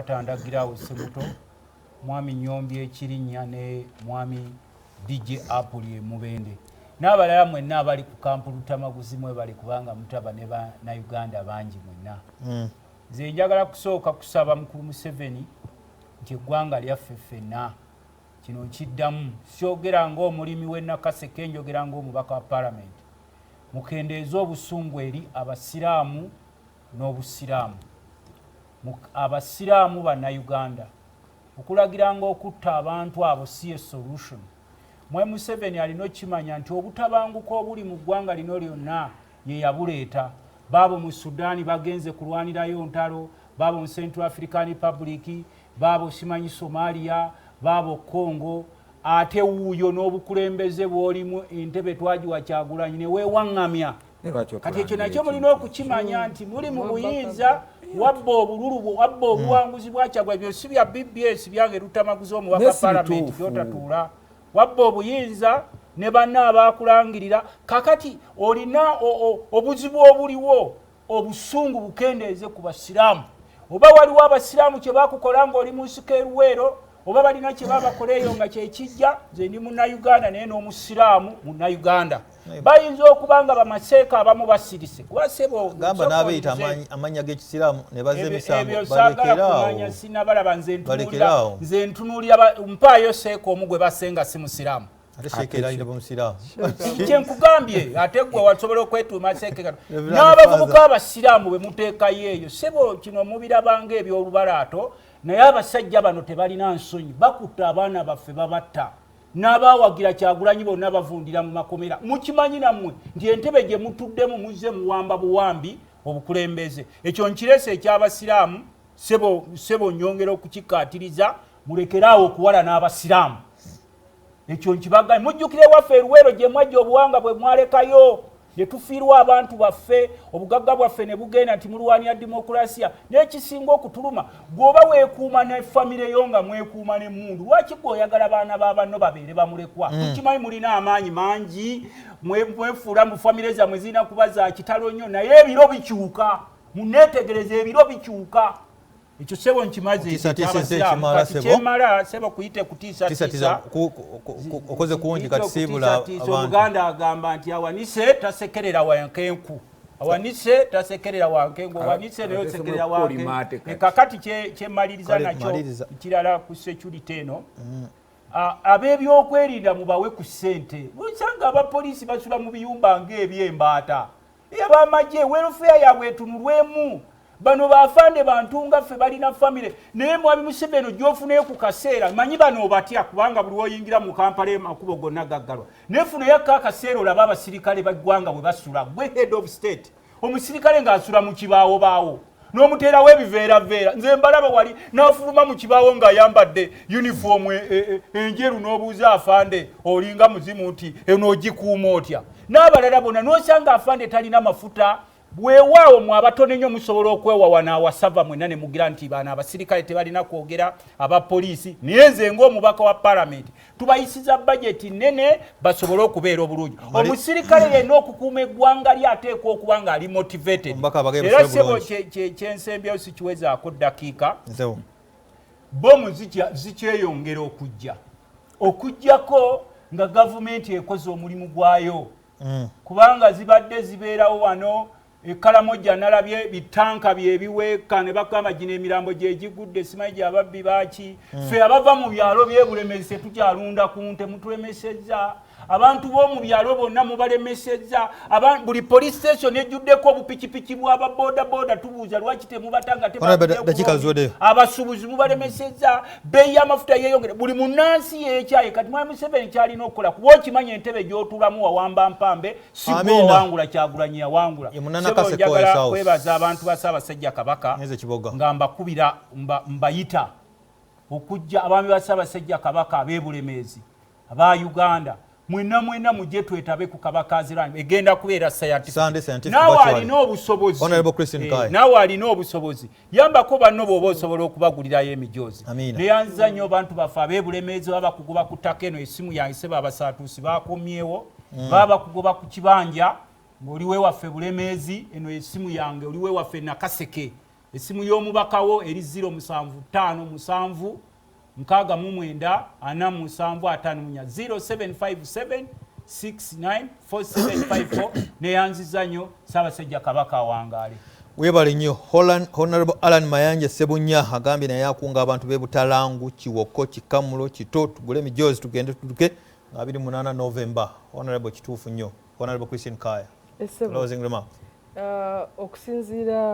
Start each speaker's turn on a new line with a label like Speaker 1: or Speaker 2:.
Speaker 1: Batandagirawo Semuto, Mwami Nyombi Ekirinnya ne Mwami DJ Apuli Mubende n'abalala mwenna abali ku kampu Lutamaguzi, mwebali kubanga mutaba ne Bannayuganda bangi mwenna. Nze njagala kusooka kusaba Mukulu Museveni nti eggwanga lyaffe ffenna. Kino nkiddamu, syogera ng'omulimi w'e Nakaseke, njogera ng'omubaka wa Paalamenti. Mukendeeze obusungu eri Abasiraamu n'Obusiraamu. Abasiraamu Bannayuganda, okulagiranga okutta abantu abo si ye solution. Mwe Museveni alina okukimanya nti obutabanguko obuli mu ggwanga lino lyonna ye yabuleeta. Baabo mu Sudaani bagenze kulwanirayo ntalo, baabo mu Central African Republic, baabo simanyi Somalia, baabo Congo. Ate wuuyo n'obukulembeze bw'olimu, entebe twagiwa Kyagulanyi ne weewaŋŋamya. Kati ekyo nakyo mulina okukimanya nti muli mu buyinza, wabba obululu, wabba obuwanguzi bwa Kyagulanyi. Byo si bya BBS, byange Lutamaguzi omubaka Palamenti gyotatuula. Wabba obuyinza ne banna abakulangirira. Kakati olina obuzibu obuliwo, obusungu bukendeeze ku Basiraamu. Oba waliwo Abasiraamu kye bakukola ng'oli mu nsiko eruweero, oba balina kye babakola eyo nga kyekijja. Nze ndi Munnayuganda, naye n'Omusiraamu Munnayuganda. Bayinza okuba nga bamaseeka abamu basirise kuba sebo
Speaker 2: gamba n'abeeyita amannya g'ekisiraamu ne bazza emisango.
Speaker 1: Ebyo saagala kumanya, sinabalaba. Nze ntunuulira, nze ntunuulira, mpaayo seeka omu gwe basenga si Musiraamu.
Speaker 2: Ate sheeka era alina Musiraamu.
Speaker 1: Kyenkugambye, ate gwe wasobola okwetuuma seeka. N'abavubuka Abasiraamu bwe muteekayo eyo, sebo, kino mubirabanga ebyolubalaato, naye abasajja bano tebalina nsonyi. Bakutta abaana baffe, babatta n'abawagira Kyagulanyi bonna bavundira mu makomera. Mukimanyi nammwe nti entebe gye mutuddemu muzze muwamba buwambi obukulembeze. Ekyo nkirese eky'Abasiraamu, sebo, sebo nyongera okukikkaatiriza, mulekeraawo okuwala n'Abasiraamu. Ekyo nkibaga. Mujjukire waffe eruweero gye mwajja, obuwanga bwe mwalekayo ne tufiirwa abantu baffe, obugagga bwaffe ne bugenda nti mulwanira demokulasiya. N'ekisinga okutuluma, gw'oba weekuuma ne famire yo nga mwekuuma n'emmundu, lwaki gwe oyagala baana ba banno babeere bamulekwa? Tukimanyi mulina amaanyi mangi, mwefuula mu famire zammwe zirina kuba za kitalo nnyo, naye ebiro bikyuka. Muneetegereza, ebiro bikyuka. Ekyo sebo nkimaze. Kyemala sebo kuyite kutiisatiisa.
Speaker 2: Okoze kungi, kati siibula abantu.
Speaker 1: Omuganda agamba nti awanise tasekerera wankenku, awanise tasekerera wankenku, awanise naye osekerera wankenku. Kakati kyemaliriza nakyo kirala ku security eno. Ab'ebyokwerinda mubawe ku ssente. Osanga abapoliisi basula mu biyumba ng'ebyembaata. Abamagye welfare yaabwe etunulwemu. Bano bafande bantu nga ffe, balina famire. Naye Mwami Museveni, ojja ku kaseera, manyi bano obatya kubanga buli woyingira mu Kampala amakubo gonna gaggalwa, naye funayo akaseera olabe abasirikale baggwanga bwe basula. Gwe head of state, omusirikale ng'asula mu kibaawobaawo n'omuteerawo ebiveeraveera. Nze mbalaba wali n'afuluma mu kibaawo ng'ayambadde uniform enjeru, n'obuuza afande olinga muzimu nti eno ogikuuma otya? N'abalala bonna n'osanga afande talina mafuta. Bwewaawo mwe abatono ennyo musobola okwewawa n'awasava mwenna ne mugira nti bano abasirikale tebalina kwogera, abapoliisi. Naye nze ng'omubaka wa Palamenti tubayisiza bajeti nnene basobole okubeera obulungi. Omusirikale yenna okukuuma eggwanga lye ateekwa okuba ng'ali motivated. Era sebo, kyensembyeyo sikiwezaako ddakiika, bomu zikyeyongera okujja, okugjako nga gavumenti ekoze omulimu gwayo, kubanga zibadde zibeerawo wano Ekalamojja. Nalabye bitanka byebiweeka ne bagamba gino emirambo gyegigudde, simanyi gyababbi baki. Ffe abava mu byalo byebulemezi tetukyalunda ku nte, mutulemesezza. Abantu b'omu byalo bonna mubalemesezza. Buli police station ejjuddeko obupikipiki bw'ababodaboda. Tubuuza lwaki temubatanga? Abasuubuzi mubalemesezza, bbeeyi y'amafuta yeeyongere, buli munnansi yeekyaye. Kati Mwami Museveni kyalina okukola, kuba okimanyi entebe gy'otuulamu wawamba mpambe, si gwe owangula, Kyagulanyi yawangula. Njagala kwebaza abantu ba Ssaabasajja Kabaka nga mbakubira, mbayita okujja, abaami ba Ssaabasajja Kabaka ab'ebulemeezi, aba Uganda mwenna mwenna, mujje twetabe ku Kabaka Run. Egenda kubeera scientific. Naawe alina obusobozi, naawe alina obusobozi, yambako banno bw'oba osobola okubagulirayo emijoozi. Neyanziza nnyo bantu baffe ab'ebulemeezi. Baba bakugoba ku ttaka, eno esimu yange seba. Abasaatuusi bakomyewo, baba bakugoba ku kibanja ng'oli wewaffe Bulemeezi, eno esimu yange. Oli wewaffe Nakaseke. Essimu y'omubakawo eri 0757 69 4754, 0757 694754. Neyanziza nnyo. Ssaabasajja Kabaka awangaale.
Speaker 2: Webale nnyo. Honorable Alan Mayanja Sebunya agambye naye akunga abantu b'e Butalangu, Kiwoko, Kikamulo, Kito, tugule emijoozi tugende tuduke nga 28 November. Honorable, kituufu nnyo. Honorable Christine Kaya, closing remark.
Speaker 3: Okusinziira